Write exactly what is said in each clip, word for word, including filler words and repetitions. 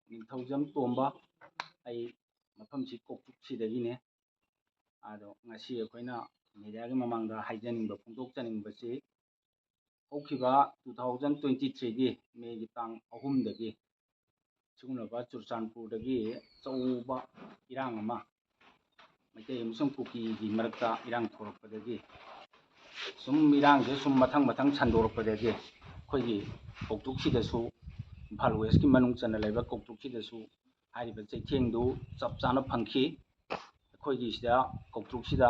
ꯅꯤꯡꯊꯧꯖꯝ ꯇꯣꯝꯕ꯫ ꯑꯩ ꯃꯐꯝꯁꯤ ꯀꯣꯛꯆꯨꯛꯁꯤꯗꯒꯤꯅꯦ꯫ ꯑꯗꯣ ꯉꯁꯤ ꯑꯩꯈꯣꯏꯅ ꯃꯦꯗꯤꯌꯥꯒꯤ ꯃꯃꯥꯡꯗ ꯍꯥꯏꯖꯅꯤꯡꯕ, ꯐꯣꯡꯗꯣꯛꯆꯅꯤꯡꯕꯁꯤ, ꯍꯧꯈꯤꯕ two thousand twenty threeꯒꯤ ꯃꯦꯒꯤ ꯇꯥꯡ ꯑꯍꯨꯝꯗꯒꯤ ꯁꯤꯒꯨꯝꯂꯕ ꯆꯨꯔꯆꯥꯟꯄꯨꯔꯗꯒꯤ ꯑꯆꯧꯕ ꯏꯔꯥꯡ ꯑꯃ, ꯃꯩꯇꯩ ꯑꯃꯁꯨꯡ ꯀꯨꯀꯤꯒꯤ ꯃꯔꯛꯇ ꯏꯔꯥꯡ ꯊꯣꯛꯂꯛꯄꯗꯒꯤ, ꯁꯨꯝ ꯏꯔꯥꯡꯁꯦ ꯁꯨꯝ ꯃꯊꯪ ꯃꯊꯪ ꯁꯟꯗꯣꯔꯛꯄꯗꯒꯤ, ꯑꯩꯈꯣꯏꯒꯤ ꯀꯧꯇ꯭ꯔꯨꯛꯁꯤꯗꯁꯨ, ꯏꯝꯐꯥꯜ ꯋꯦꯁꯀꯤ ꯃꯅꯨꯡ ꯆꯟꯅ ꯂꯩꯕ ꯀꯧꯇ꯭ꯔꯨꯛꯁꯤꯗꯁꯨ ꯍꯥꯏꯔꯤꯕ ꯆꯩꯊꯦꯡꯗꯨ ꯆꯞ ꯆꯥꯅ ꯐꯪꯈꯤ꯫ ꯑꯩꯈꯣꯏꯒꯤ ꯁꯤꯗ, ꯀꯧꯇ꯭ꯔꯨꯛꯁꯤꯗ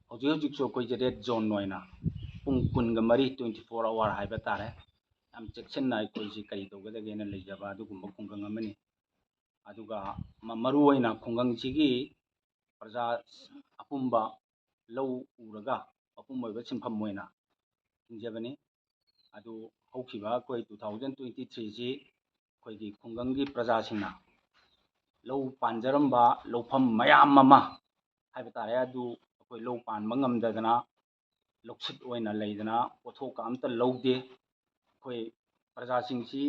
ꯍꯧꯖꯤꯛ ꯍꯧꯖꯤꯛꯁꯨ ꯑꯩꯈꯣꯏꯁꯦ ꯔꯦꯗ ꯖꯣꯟ ꯑꯣꯏꯅ ꯄꯨꯡ ꯀꯨꯟꯒ ꯃꯔꯤ, twenty four hour ꯍꯥꯏꯕ ꯇꯥꯔꯦ, ꯌꯥꯝ ꯆꯦꯛꯁꯤꯟꯅ ꯑꯩꯈꯣꯏꯁꯤ ꯀꯔꯤ ꯇꯧꯒꯗꯒꯦꯅ ꯂꯩꯖꯕ ꯑꯗꯨꯒꯨꯝꯕ ꯈꯨꯡꯒꯪ ꯑꯃꯅꯤ꯫ ꯑꯗꯨꯒ ꯃ-, ꯃꯔꯨꯑꯣꯏꯅ ꯈꯨꯡꯒꯪꯁꯤꯒꯤ ꯄ꯭ꯔꯖꯥ ꯑꯄꯨꯝꯕ ꯂꯧ ꯎꯔꯒ ꯃꯄꯨꯡ ꯑꯣꯏꯕ ꯁꯤꯟꯐꯝ ꯑꯣꯏꯅ ꯍꯤꯡꯖꯕꯅꯤ꯫ ꯑꯗꯨ ꯍꯧꯈꯤꯕ ꯑꯩꯈꯣꯏ two thousand twenty threeꯁꯤ ꯑꯩꯈꯣꯏꯒꯤ ꯈꯨꯡꯒꯪꯒꯤ ꯄ꯭ꯔꯖꯥꯁꯤꯡꯅ ꯂꯧ ꯄꯥꯟꯖꯔꯝꯕ ꯂꯧꯐꯝ ꯃꯌꯥꯝ ꯑꯃ ꯍꯥꯏꯕ ꯇꯥꯔꯦ, ꯑꯗꯨ ꯑꯩꯈꯣꯏ ꯂꯧ ꯄꯥꯟꯕ ꯉꯝꯗꯗꯅ ꯂꯧꯁꯤꯠ ꯑꯣꯏꯅ ꯂꯩꯗꯅ ꯄꯣꯠꯊꯣꯛꯀ ꯑꯝꯇ ꯂꯧꯗꯦ꯫ ꯑꯩꯈꯣꯏ ꯄ꯭ꯔꯖꯥꯁꯤꯡꯁꯤ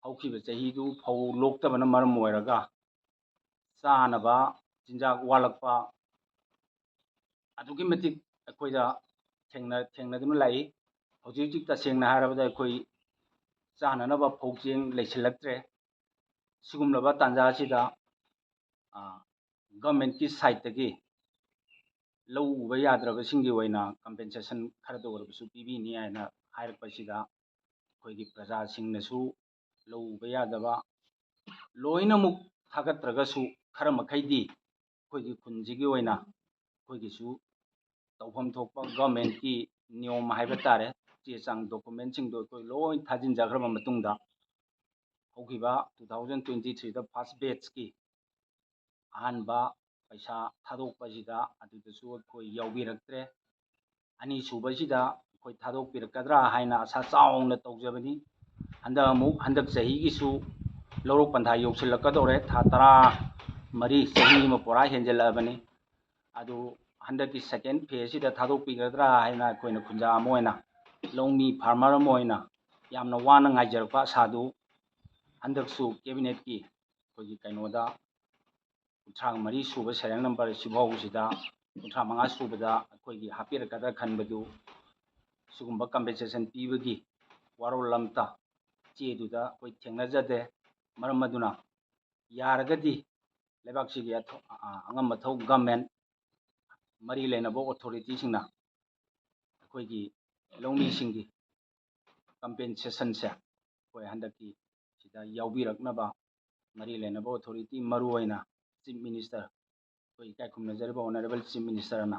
ꯍꯧꯈꯤꯕ ꯆꯍꯤꯗꯨ ꯐꯧ ꯂꯣꯛꯇꯕꯅ ꯃꯔꯝ ꯑꯣꯏꯔꯒ ꯆꯥꯅꯕ ꯆꯤꯟꯖꯥꯛ ꯋꯥꯠꯂꯛꯄ ꯑꯗꯨꯛꯀꯤ ꯃꯇꯤꯛ ꯑꯩꯈꯣꯏꯗ ꯊꯦꯡꯅ-, ꯊꯦꯡꯅꯗꯨꯅ ꯂꯥꯛꯏ꯫ ꯍꯧꯖꯤꯛ ꯍꯧꯖꯤꯛ ꯇꯁꯦꯡꯅ ꯍꯥꯏꯔꯕꯗ ꯑꯩꯈꯣꯏ ꯆꯥꯅꯅꯕ ꯐꯧ ꯆꯦꯡ ꯂꯩꯁꯤꯜꯂꯛꯇ꯭ꯔꯦ꯫ ꯁꯤꯒꯨꯝꯂꯕ ꯇꯥꯟꯖꯥ ꯑꯁꯤꯗ, ꯑ, governmentꯀꯤ sideꯇꯒꯤ ꯂꯧ ꯎꯕ ꯌꯥꯗ꯭ꯔꯕꯁꯤꯡꯒꯤ ꯑꯣꯏꯅ compensation ꯈꯔꯗ ꯑꯣꯏꯔꯕꯁꯨ ꯄꯤꯕꯤꯅꯤ ꯍꯥꯏꯅ ꯍꯥꯏꯔꯛꯄꯁꯤꯗ, ꯑꯩꯈꯣꯏꯒꯤ ꯄ꯭ꯔꯖꯥꯁꯤꯡꯅꯁꯨ ꯂꯧ ꯎꯕ ꯌꯥꯗꯕ ꯂꯣꯏꯅꯃꯛ ꯊꯥꯒꯠꯇ꯭ꯔꯒꯁꯨ ꯈꯔ ꯃꯈꯩꯗꯤ ꯑꯩꯈꯣꯏꯒꯤ ꯈꯨꯟꯁꯤꯒꯤ ꯑꯣꯏꯅ ꯑꯩꯈꯣꯏꯒꯤꯁꯨ ꯇꯧꯐꯝ ꯊꯣꯛꯄ governmentꯀꯤ ꯅꯤꯌꯣꯝ ꯍꯥꯏꯕ ꯇꯥꯔꯦ, ꯆꯦ ꯆꯥꯡ documentꯁꯤꯡꯗꯣ ꯑꯩꯈꯣꯏ ꯂꯣꯏ ꯊꯥꯖꯤꯟꯖꯈ꯭ꯔꯕ ꯃꯇꯨꯡꯗ, ꯍꯧꯈꯤꯕ two thousand twenty threeꯗ first batchꯀꯤ ꯑꯍꯥꯟꯕ ꯄꯩꯁꯥ ꯊꯥꯗꯣꯛꯄꯁꯤꯗ ꯑꯗꯨꯗꯁꯨ ꯑꯩꯈꯣꯏ ꯌꯥꯎꯕꯤꯔꯛꯇ꯭ꯔꯦ꯫ ꯑꯅꯤꯁꯨꯕꯁꯤꯗ ꯑꯩꯈꯣꯏ ꯊꯥꯗꯣꯛꯄꯤꯔꯛꯀꯗ꯭ꯔꯥ ꯍꯥꯏꯅ ꯑꯁꯥ ꯆꯥꯎꯅ ꯇꯧꯖꯕꯅꯤ꯫ ꯍꯟꯗꯛ ꯑꯃꯨꯛ, ꯍꯟꯗꯛ ꯆꯍꯤꯒꯤꯁꯨ ꯂꯧꯔꯣꯛ ꯄꯟꯊꯥ ꯌꯧꯁꯤꯜꯂꯛꯀꯗꯧꯔꯦ, ꯊꯥ ꯇꯔꯥ ꯃꯔꯤ, ꯆꯍꯤ ꯑꯃ ꯄꯨꯔꯥ ꯍꯦꯟꯖꯜꯂꯛꯑꯕꯅꯤ꯫ ꯑꯗꯨ ꯍꯟꯗꯛꯀꯤ second phase ꯁꯤꯗ ꯊꯥꯗꯣꯛꯄꯤꯒꯗ꯭ꯔꯥ ꯍꯥꯏꯅ ꯑꯩꯈꯣꯏꯅ ꯈꯨꯟꯖꯥ ꯑꯃ ꯑꯣꯏꯅ, ꯂꯧꯃꯤ farmer ꯑꯃ ꯑꯣꯏꯅ ꯌꯥꯝꯅ ꯋꯥꯅ ꯉꯥꯏꯖꯔꯛꯄ ꯑꯁꯥꯗꯨ ꯍꯟꯗꯛꯁꯨ cabinet ꯀꯤ ꯑꯩꯈꯣꯏꯒꯤ ꯀꯩꯅꯣꯗ ꯀꯨꯟꯊ꯭ꯔꯥ ꯃꯔꯤ ꯁꯨꯕ serial number ꯁꯤꯐꯥꯎꯁꯤꯗ, ꯀꯨꯟꯊ꯭ꯔꯥ ꯃꯉꯥ ꯁꯨꯕꯗ ꯑꯩꯈꯣꯏꯒꯤ ꯍꯥꯞꯄꯤꯔꯛꯀꯗ꯭ꯔꯥ ꯈꯟꯕꯗꯨ, ꯁꯤꯒꯨꯝꯕ compensation ꯄꯤꯕꯒꯤ ꯋꯥꯔꯣꯜ ꯑꯝꯇ ꯆꯦꯗꯨꯗ ꯑꯩꯈꯣꯏ ꯊꯦꯡꯅꯖꯗꯦ꯫ ꯃꯔꯝ ꯑꯗꯨꯅ ꯌꯥꯔꯒꯗꯤ ꯂꯩꯕꯥꯛꯁꯤꯒꯤ ꯑꯊ-, ꯑ-, ꯑꯉꯝ ꯑꯊꯧ government, ꯃꯔꯤ ꯂꯩꯅꯕ authority ꯁꯤꯡꯅ ꯑꯩꯈꯣꯏꯒꯤ ꯂꯧꯃꯤꯁꯤꯡꯒꯤ compensation ꯁꯦ ꯑꯩꯈꯣꯏ ꯍꯟꯗꯛꯀꯤ ꯁꯤꯗ ꯌꯥꯎꯕꯤꯔꯛꯅꯕ ꯃꯔꯤ ꯂꯩꯅꯕ authority, ꯃꯔꯨꯑꯣꯏꯅ Chief Minister, ꯑꯩꯈꯣꯏ ꯏꯀꯥꯏ ꯈꯨꯝꯅꯖꯔꯤꯕ Honourable Chief Minister ꯅ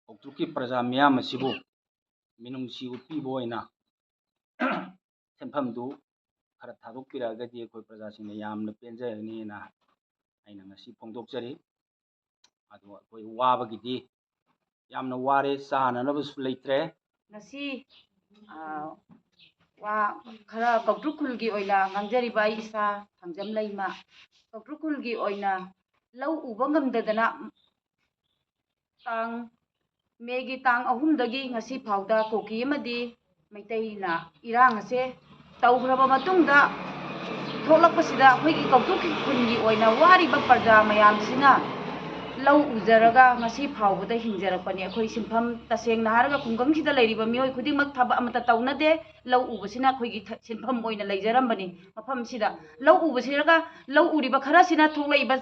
ꯀꯧꯇ꯭ꯔꯨꯛꯀꯤ ꯄ꯭ꯔꯖꯥ ꯃꯤꯌꯥꯝ ꯑꯁꯤꯕꯨ ꯃꯤꯅꯨꯡꯁꯤ ꯎꯠꯄꯤꯕ ꯑꯣꯏꯅ ꯁꯦꯟꯐꯝꯗꯨ ꯈꯔ ꯊꯥꯗꯣꯛꯄꯤꯔꯛꯑꯒꯗꯤ ꯑꯩꯈꯣꯏ ꯄ꯭ꯔꯖꯥꯁꯤꯡꯅ ꯌꯥꯝꯅ ꯄꯦꯟꯖꯒꯅꯤꯅ ꯑꯩꯅ ꯉꯁꯤ ꯐꯣꯡꯗꯣꯛꯆꯔꯤ꯫ ꯑꯗꯣ ꯑꯩꯈꯣꯏ ꯋꯥꯕꯒꯤꯗꯤ ꯌꯥꯝꯅ ꯋꯥꯔꯦ, ꯆꯥꯅꯅꯕꯁꯨ ꯂꯩꯇ꯭ꯔꯦ꯫ ꯉꯁꯤ, ꯑ, ꯋꯥ ꯈꯔ ꯀꯧꯇ꯭ꯔꯨꯛ ꯈꯨꯜꯒꯤ ꯑꯣꯏꯅ ꯉꯥꯡꯖꯔꯤꯕ ꯑꯩ ꯏꯁꯥ ꯊꯥꯡꯖꯝ ꯂꯩꯃ, ꯀꯧꯇ꯭ꯔꯨꯛ ꯈꯨꯜꯒꯤ ꯑꯣꯏꯅ ꯂꯧ ꯎꯕ ꯉꯝꯗꯗꯅ ꯇꯥꯡ, ꯃꯦꯒꯤ ꯇꯥꯡ ꯑꯍꯨꯝꯗꯒꯤ ꯉꯁꯤ ꯐꯥꯎꯗ ꯀꯨꯀꯤ ꯑꯃꯗꯤ ꯃꯩꯇꯩꯅ ꯏꯔꯥꯡ ꯑꯁꯦ ꯇꯧꯈ꯭ꯔꯕ ꯃꯇꯨꯡꯗ ꯊꯣꯛꯂꯛꯄꯁꯤꯗ ꯑꯩꯈꯣꯏꯒꯤ ꯀꯧꯇ꯭ꯔꯨꯛ ꯈꯨꯟꯒꯤ ꯑꯣꯏꯅ ꯋꯥꯔꯤꯕ ꯄ꯭ꯔꯖꯥ ꯃꯌꯥꯝꯁꯤꯅ ꯂꯧ ꯎꯖꯔꯒ ꯉꯁꯤ ꯐꯥꯎꯕꯗ ꯍꯤꯡꯖꯔꯛꯄꯅꯤ꯫ ꯑꯩꯈꯣꯏ ꯁꯤꯟꯐꯝ, ꯇꯁꯦꯡꯅ ꯍꯥꯏꯔꯒ ꯈꯨꯡꯒꯪꯁꯤꯗ ꯂꯩꯔꯤꯕ ꯃꯤꯑꯣꯏ ꯈꯨꯗꯤꯡꯃꯛ ꯊꯕꯛ ꯑꯃꯠꯇ ꯇꯧꯅꯗꯦ꯫ ꯂꯧ ꯎꯕꯁꯤꯅ ꯑꯩꯈꯣꯏꯒꯤ ꯊ-, ꯁꯤꯟꯐꯝ ꯑꯣꯏꯅ ꯂꯩꯖꯔꯝꯕꯅꯤ꯫ ꯃꯐꯝꯁꯤꯗ ꯂꯧ ꯎꯕꯁꯤꯒ, ꯂꯧ ꯎꯔꯤꯕ ꯈꯔꯁꯤꯅ ꯊꯣꯛꯂꯛꯏꯕ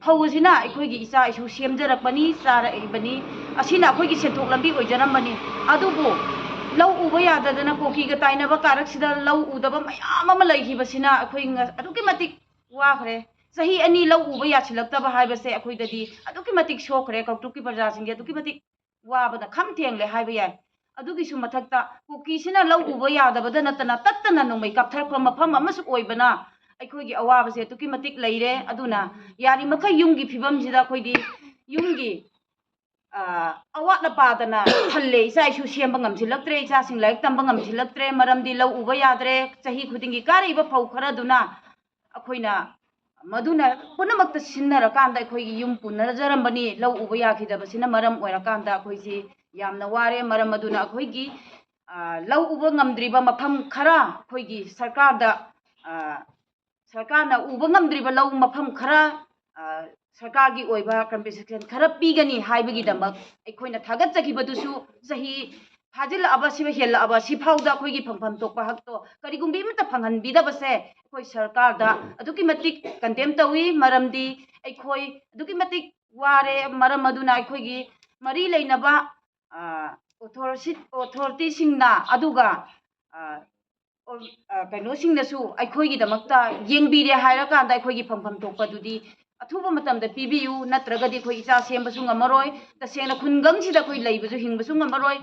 ꯐꯧ ꯑꯁꯤꯅ ꯑꯩꯈꯣꯏꯒꯤ ꯏꯆꯥ ꯏꯁꯨ ꯁꯦꯝꯖꯔꯛꯄꯅꯤ, ꯆꯥꯔꯛꯏꯕꯅꯤ꯫ ꯑꯁꯤꯅ ꯑꯩꯈꯣꯏꯒꯤ ꯁꯦꯟꯊꯣꯛ ꯂꯝꯕꯤ ꯑꯣꯏꯖꯔꯝꯕꯅꯤ꯫ ꯑꯗꯨꯕꯨ ꯂꯧ ꯎꯕ ꯌꯥꯗꯗꯅ ꯀꯨꯀꯤꯒ ꯇꯥꯏꯅꯕ ꯀꯥꯔꯛꯁꯤꯗ ꯂꯧ ꯎꯗꯕ ꯃꯌꯥꯝ ꯑꯃ ꯂꯩꯈꯤꯕꯁꯤꯅ ꯑꯩꯈꯣꯏ ꯉ-, ꯑꯗꯨꯛꯀꯤ ꯃꯇꯤꯛ ꯋꯥꯈ꯭ꯔꯦ꯫ ꯆꯍꯤ ꯑꯅꯤ ꯂꯧ ꯎꯕ ꯌꯥꯁꯤꯜꯂꯛꯇꯕ ꯍꯥꯏꯕꯁꯦ ꯑꯩꯈꯣꯏꯗꯗꯤ ꯑꯗꯨꯛꯀꯤ ꯃꯇꯤꯛ ꯁꯣꯛꯈ꯭ꯔꯦ, ꯀꯧꯇ꯭ꯔꯨꯛꯀꯤ ꯄ꯭ꯔꯖꯥꯁꯤꯡꯒꯤ ꯑꯗꯨꯛꯀꯤ ꯃꯇꯤꯛ ꯋꯥꯕꯗ ꯈꯝ ꯊꯦꯡꯂꯦ ꯍꯥꯏꯕ ꯌꯥꯏ꯫ ꯑꯗꯨꯒꯤꯁꯨ ꯃꯊꯛꯇ ꯀꯨꯀꯤꯁꯤꯅ ꯂꯧ ꯎꯕ ꯌꯥꯗꯕꯗ ꯅꯠꯇꯅ ꯇꯠꯇꯅ ꯅꯣꯡꯃꯩ ꯀꯥꯞꯊꯔꯛꯄ ꯃꯐꯝ ꯑꯃꯁꯨ ꯑꯣꯏꯕꯅ ꯑꯩꯈꯣꯏꯒꯤ ꯑꯋꯥꯕꯁꯦ ꯑꯗꯨꯛꯀꯤ ꯃꯇꯤꯛ ꯂꯩꯔꯦ꯫ ꯑꯗꯨꯅ ꯌꯥꯔꯤꯃꯈꯩ ꯌꯨꯝꯒꯤ ꯐꯤꯕꯝꯁꯤꯗ ꯑꯩꯈꯣꯏꯗꯤ ꯌꯨꯝꯒꯤ, ꯑ, ꯑꯋꯥꯠ ꯑꯄꯥꯗꯅ ꯊꯜꯂꯦ꯫ ꯏꯆꯥ ꯏꯁꯨ ꯁꯦꯝꯕ ꯉꯝꯁꯤꯜꯂꯛꯇ꯭ꯔꯦ, ꯏꯆꯥꯁꯤꯡ ꯂꯥꯏꯔꯤꯛ ꯇꯝꯕ ꯉꯝꯁꯤꯜꯂꯛꯇ꯭ꯔꯦ, ꯃꯔꯝꯗꯤ ꯂꯧ ꯎꯕ ꯌꯥꯗ꯭ꯔꯦ꯫ ꯆꯍꯤ ꯈꯨꯗꯤꯡꯒꯤ ꯀꯥꯔꯛꯏꯕ ꯐꯧ ꯈꯔꯗꯨꯅ ꯑꯩꯈꯣꯏꯅ ꯃꯗꯨꯅ ꯄꯨꯝꯅꯃꯛꯇ ꯁꯤꯟꯅꯔꯀꯥꯟꯗ ꯑꯩꯈꯣꯏꯒꯤ ꯌꯨꯝ ꯄꯨꯟꯅꯖꯔꯝꯕꯅꯤ꯫ ꯂꯧ ꯎꯕ ꯌꯥꯈꯤꯗꯕꯁꯤꯅ ꯃꯔꯝ ꯑꯣꯏꯔꯀꯥꯟꯗ ꯑꯩꯈꯣꯏꯁꯤ ꯌꯥꯝꯅ ꯋꯥꯔꯦ꯫ ꯃꯔꯝ ꯑꯗꯨꯅ ꯑꯩꯈꯣꯏꯒꯤ, ꯑ, ꯂꯧ ꯎꯕ ꯉꯝꯗ꯭ꯔꯤꯕ ꯃꯐꯝ ꯈꯔ ꯑꯩꯈꯣꯏꯒꯤ ꯁꯔꯀꯥꯔꯗ, ꯑ, ꯁꯔꯀꯥꯔꯅ ꯎꯕ ꯉꯝꯗ꯭ꯔꯤꯕ ꯂꯧ ꯃꯐꯝ ꯈꯔ, ꯑ, ꯁꯔꯀꯥꯔꯒꯤ ꯑꯣꯏꯕ compensation ꯈꯔ ꯄꯤꯒꯅꯤ ꯍꯥꯏꯕꯒꯤꯗꯃꯛ ꯑꯩꯈꯣꯏꯅ ꯊꯥꯒꯠꯆꯈꯤꯕꯗꯨꯁꯨ ꯆꯍꯤ ꯐꯥꯖꯤꯜꯂꯛꯑꯕ, ꯁꯤꯕ ꯍꯦꯜꯂꯛꯑꯕ, ꯁꯤꯐꯥꯎꯗ ꯑꯩꯈꯣꯏꯒꯤ ꯐꯪꯐꯝ ꯊꯣꯛꯄ ꯍꯛꯇꯣ ꯀꯔꯤꯒꯨꯝꯕꯤ ꯑꯃꯠꯇ ꯐꯪꯍꯟꯕꯤꯗꯕꯁꯦ ꯑꯩꯈꯣꯏ ꯁꯔꯀꯥꯔꯗ ꯑꯗꯨꯛꯀꯤ ꯃꯇꯤꯛ condemn ꯇꯧꯏ꯫ ꯃꯔꯝꯗꯤ ꯑꯩꯈꯣꯏ ꯑꯗꯨꯛꯀꯤ ꯃꯇꯤꯛ ꯋꯥꯔꯦ꯫ ꯃꯔꯝ ꯑꯗꯨꯅ ꯑꯩꯈꯣꯏꯒꯤ ꯃꯔꯤ ꯂꯩꯅꯕ, ꯑ, authority-, authority-ꯁꯤꯡꯅ ꯑꯗꯨꯒ, ꯑ, ꯑꯣ-, ꯑ, ꯀꯩꯅꯣꯁꯤꯡꯅꯁꯨ ꯑꯩꯈꯣꯏꯒꯤꯗꯃꯛꯇ ꯌꯦꯡꯕꯤꯔꯦ ꯍꯥꯏꯔꯀꯥꯟꯗ ꯑꯩꯈꯣꯏꯒꯤ ꯐꯪꯐꯝ ꯊꯣꯛꯄꯗꯨꯗꯤ ꯑꯊꯨꯕ ꯃꯇꯝꯗ ꯄꯤꯕꯤꯌꯨ, ꯅꯠꯇ꯭ꯔꯒꯗꯤ ꯑꯩꯈꯣꯏ ꯏꯆꯥ ꯁꯦꯝꯕꯁꯨ ꯉꯝꯃꯔꯣꯏ, ꯇꯁꯦꯡꯅ ꯈꯨꯡꯒꯪꯁꯤꯗ ꯑꯩꯈꯣꯏ ꯂꯩꯕꯁꯨ ꯍꯤꯡꯕꯁꯨ ꯉꯝꯃꯔꯣꯏ꯫